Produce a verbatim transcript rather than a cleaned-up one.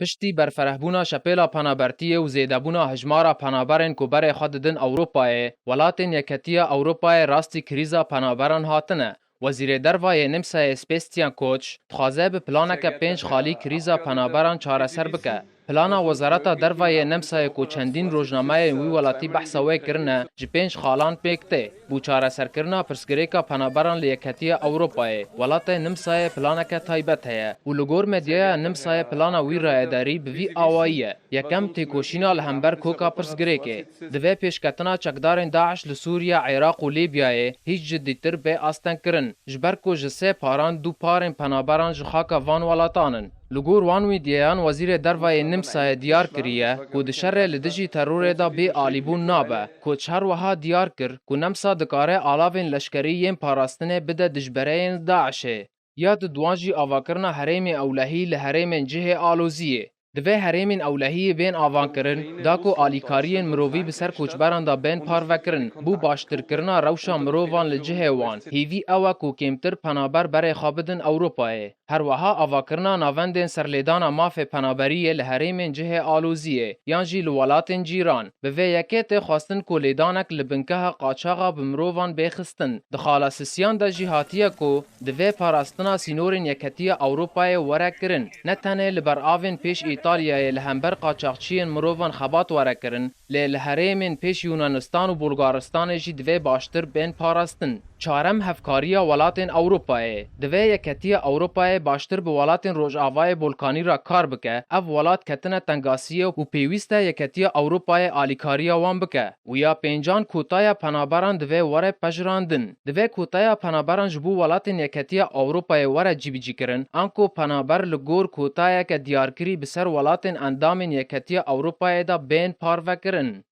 Piştî berfirehbûna şepêla penabertiyê û zêdebûna hejmara penaberên ku berê xwe didin Ewropayê, welatên Yeketiya Ewropayê rastî krîza penaberan hatine. Wezîrê Derva yê Nimsayê Sebastian Kurz dixwaze bi planeke pênc xalî krîza penaberan çareser bike. Plana Wezareta Derva yê Nemsayê ku çendîn rojnameyên wî welatî behsa wê kirine, ji pênc xalan pêk tê. Bo çareserkirina pirsgirêka penaberan li Yeketiya Ewropayê, welatê Nimsayê planeke taybet heye û li gor medyaya Nimsayê plana wî rayedarî bi vî awayî ye. Yekem, têkoşîna li hember koka pirsgirêkê. Divê pêşketina çekdarên DAIŞ li Sûriye, Iraq û Lîbyayê hîç cidîtir bê astengkirin, ji ber ku ji sê paran du parên penaberan ji xaka van welatan in. Li gor wan wîdyeyan Wezîrê Derva yê Nimsayê diyar kiriye ku di şerê li dijî terorê de bê alîbûn nabe. Koç her wiha diyar kir ku Nemsa dikare alavên leşkerî yên parastinê bide dijbereyên DAIŞê. Ya di duan jî avakirina herêmê ewlehî li herêmên cihê aloziyê. Divê herêmên ewlehiyê bên avankirin, da ku alîkariyên mirovî bi ser koçberan de bên parvekirin, bo baştirkirina rewşa mirovan li cihê wan. Hêvî ew e ku kêmtir penaber berê xwe bidin Ewropayê. Her wiha avakirina navendên serlêdana mafê penaberiyê li herêmên cihê aloziyê yan jî li welatên cîran. Bi vê yekê tê xwestin ku lêdanek li binkeha qaçaxa bi mirovan bê xistin. Di xala sisiyan de jî hatiye ku divê parastina sînorên Yeketiya Ewropayê were kirin, ne tenê li ber avên pêş Îtalyayê li hember qaçaxçiyên mirovan xebat were kirin, lê li herêmên pêş Yunanistan û Bulgaristanê jî divê baştir bên parastin. Çarem, hevkariya welatên Ewropayê. Divê Yeketiya Ewropayê baştir bi welatên Rojavayê Bolkanî re kar bike, ev welat ketine tengasiyê û pêwîst e Yeketiya Ewropayê alîkariya wan bike û ya pêncan, kotaya penaberan divê were pejirandin. Divê kotaya penaberan ji bo welatên Yeketiya Ewropayê were cîbicîkirin, anku penaber li gor kotayeke diyarkirî bi ser welatên endamên Yeketiya Ewropayê de bên parvekirin.